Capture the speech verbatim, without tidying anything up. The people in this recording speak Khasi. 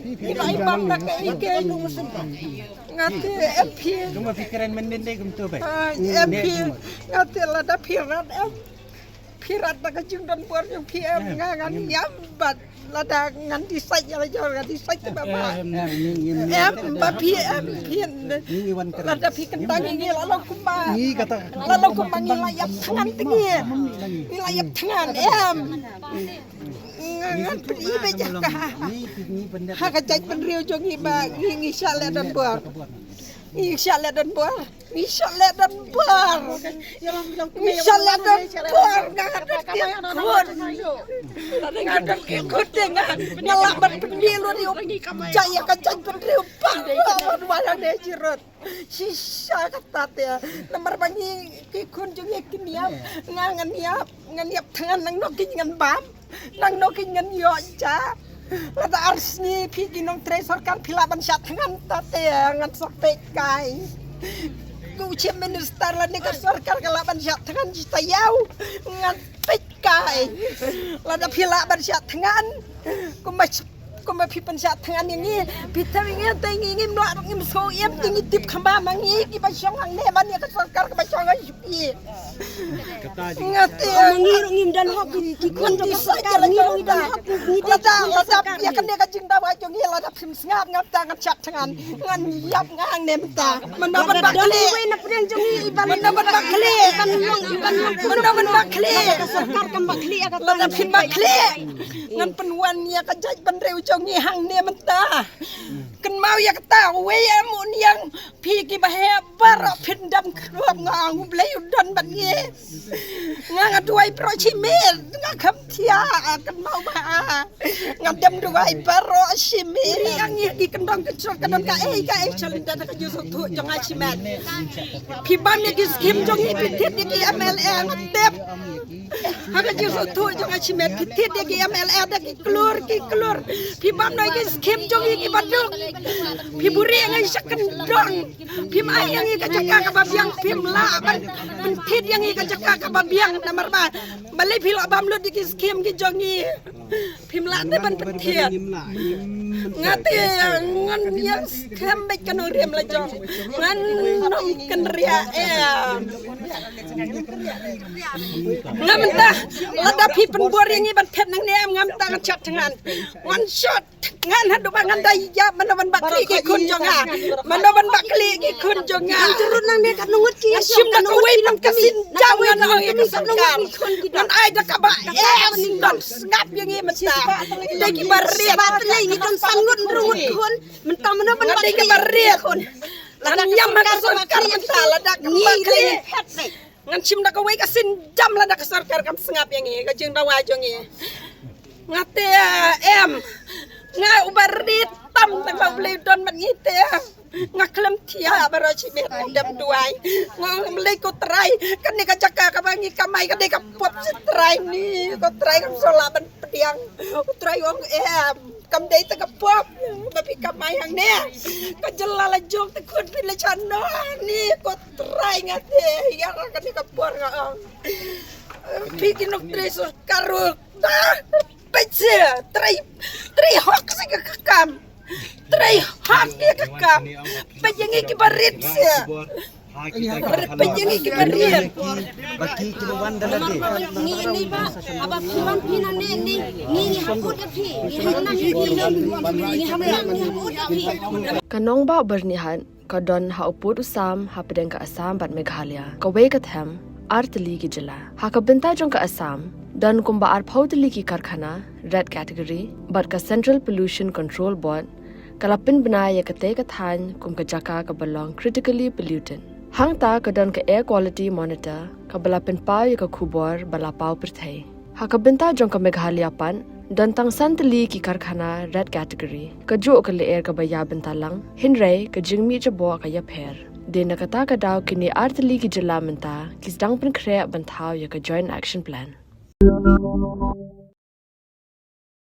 Ïa i bam na ka i ke. Nga te em phi. Kumba phi kren mynnin de kumto ba. Em phi. Nga te lada phi rat em. Phi rat da ka jingdon bor jong phi em, nga ngan ïam bad lada ngan decide ïa la jor ngan decide te ba ba. Em ba phi em phi. Lada phi kynta ngi ngi la long kumba. La long kumba ngi la ïap thngan te ngi. Ngi la ïap thngan em. Nga ngan phi ba ja ka. Ha ka jaitbynriew jong ngi ba ngi ngi shah leh don bor. Ngi shah leh don bor. Ngi shah leh don bor. Ngi shah leh don bor. Nga don ki khun. Nga don ki khun te nga. Nga lah ban pynmih lut ïa u jait ïa ka jaitbynriew. Ba ba ba la ne jirot. Shisha kata te. Namar ba ngi ki khun jong ngi kin ïap. Nga ngan ïap. Ngan ïap thngan nangno ki ngan bam. Nangno ki ngan ïoh ja. Lada ar sngi phi ki nongtrei sorkar phi lah ban shah thngan ta te ngan sa peit kai. Ko chief minister lane ka sorkar ka lah ban shah thngan ji ta ïaw. Ngan peit kai. Lada phi lah ban shah thngan. Kumba kumba phi pynshah thngan ïa ngi. Phi thaw ïa ngi te ngi ngim lah ngim sngewthuh ïa ngi tip kham ba ma ngi kiba shong hangne ban ïa ka sorkar kaba shong ha Nga te ngi ruh ngim don hok ki khun jong ka sorkar, ngi ruh ngi don hok ngi don hok jong ka sorkar. Ïa kane ka jingdawa Jong ngi lada phim sngap ngam ta ngan chat thngan ngan ïap ngang ne mynta. Mano ban bak kli. Mano ban bak kli. Mano ban bak kli. Lada phim bak kli ngan pynwan ïa ka jaitbynriew jong ngi hangne mynta. Kynmaw ïa kata wei em u niang phi kiba heh baroh phin dam khrup nga ong U Blei u don bad ngi. Nga nga duwai baroh shi miet nga kham thiah kynmaw ba nga dem duwai baroh shi miet. Ri ang ïa ki kyndong kynshot ka don kaei kaei shalynda da ka jingsngewthuh jong nga shimet. Phi bam ïa ki skim jong ngi phi thied ïa ki M L A nga tip. Ha ka jingsngewthuh jong nga shimet phi thied ïa ki M L A da ki klur ki klur. Phi bam noh ïa ki skim jong ngi kiba duk. Phi buhrieh ïa ngi sha kyndong. Phim ai ïa ngi ka jaka kaba biang phim lah ban pynthied ïa ngi ka jaka kaba biang namar ba balei phi lah bam lut ïa ki skim ki jong ngi. Phim lah te ban pynthied. Nga te ngan ïa skem beit ka nongrim la jong. Ngan nym kynriah em. Nga mynta lada phi pynbor ïa ngi ban phet nangne em nga mynta ngan shot thngan. Ngan shot ngan haduh ba ngan da ïap mano ban bak kli ki khun jong nga. Mano ban bak kli ki khun jong nga. Ngan turun nangne ka nungut ki. Ngan shim da kawei ban ka sin jaw ngan ong ïa ka sorkar. Ngan ai da kaba em don sngap ïa ngi mynta. Dei kiba riat. Ba tlei ngi don san ngut rngut khun. Mynta mano ban bak kli ki khun. Ngan ïam ha ka sorkar mynta lada ka bak kli. Ngan shim da kawei ka sin jam lada ka sorkar kam sngap ïa ngi ka jingdawa jong ngi. Nga te em nga uba rit tam tang ba U Blei u don bad ngi te. Nga khlem thiah baroh shi miet nga dem duwai. Nga ong Blei ko Trai kane ka jaka kaba ngi kamai ka dei ka pop shi Trai ni ko Trai kam shu lah ban pdiang. Ko Trai ong em. Kam dei te ka pop ba phi kamai hangne. Ka jylla la jong te khun phi la shano ni ko Trai nga te ïa ka kane ka por nga ong. Phi ki nongtrei sorkar ruh da peit se trei trei hok se ka kam. Trei hok ïa ka kam. Peit ïa ngi kiba rit se. Peit ïa ngi kiba rit. Ngi ni ba haba phi wan phi nangne ni ngi ngi haput ïa phi ngi haput ïa phi ngi haput ïa phi. Ka nongbah Byrnihat ka don ha u pud u sam hapdeng ka Assam bad Meghalaya. Kawei ka them ar tylli ki jylla. Ha ka bynta jong ka Assam don kumba arphew tylli ki karkhana red category bad ka Central Pollution Control Board ka la pynbna ïa katei ka thaiñ kum ka jaka kaba long critically polluted. Hangta ka don ka Air Quality Monitor kaba la pynpaw ïa ka khubor ba la paw pyrthei. Ha ka bynta jong ka Meghalaya pat don tang san tylli ki karkhana red category. Kajuh ka lyer kaba ïa bynta lang hynrei ka jingmih jaboh ka ïapher. Dei na kata ka daw kine ar tylli ki jylla mynta ki sdang pynkhreh ban thaw ïa ka Joint Action Plan.